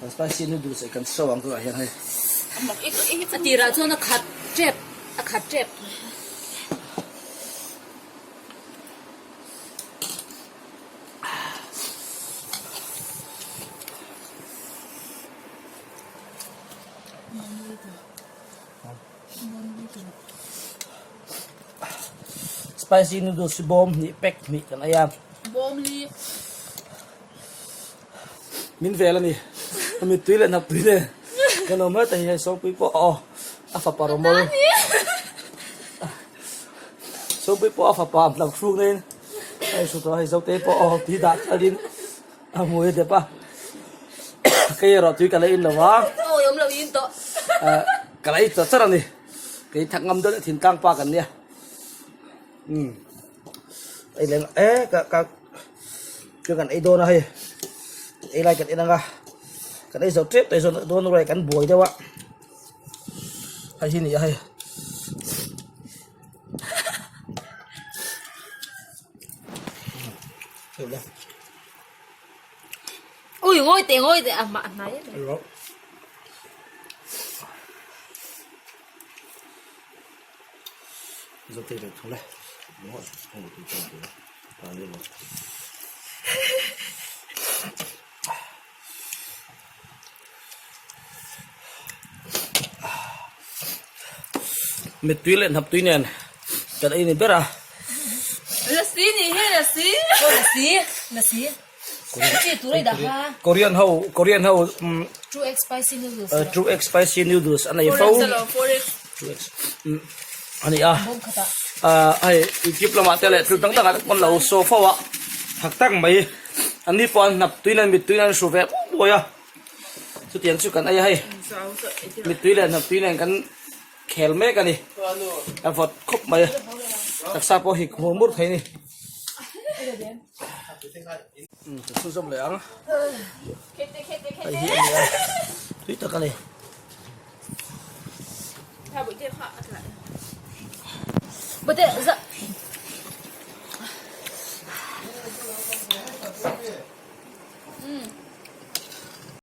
Spicy noodles ei kan show ang tunah hian hei. A tirah chuan a khat tep a khat tep. Spicy noodles hi bawm hnih pack hnih kan ei a. Bawm li. Min vel a ni. Ka mittui leh hnap tui nen kan awm ret a hi hei Sawngpui pawh aw a fapa rawmawl. Sawngpui pawh a fapa hnap hruk nen a inhru tawh a hei Zote pawh aw tui dah khalin a hmui a dep a. Kei erawh tui ka la in lo a. Awi awm lo in tawh. Ka la ei char char a ni. Kei thak ngam deuh leh thintlang pa kan nia. Umm ei leh e ka ka ka kan ei dawn a hei ei lai kan en ang a kan ei zo tep tawh zawn dawn ruai kan buai deuh a hei hi a ni a hei. Ui ngawi teh ngawi teh a mah a hnai em em. Mittui leh hnaptui nen kan ei ni ber a. Lasi nih hi lasi. Aw lasi lasi. Korean ho Korean ho Two egg spicy noodles Two egg spicy noodles a nei fo a ni a hei YouTube lamah te leh thil dang dangah te pawn lo saw fo a thak tak mai an ni pawh an hnap tui nan mittui nan hru ve buai buai a chutiang chu kan ei a hei mittui leh hnap tui nen kan khel mek a ni a vawt khawp mai taksa pawh hi hmur mur thei a ni. Ka chhunzawm leh ang hei hi a ni a tui tak a ni.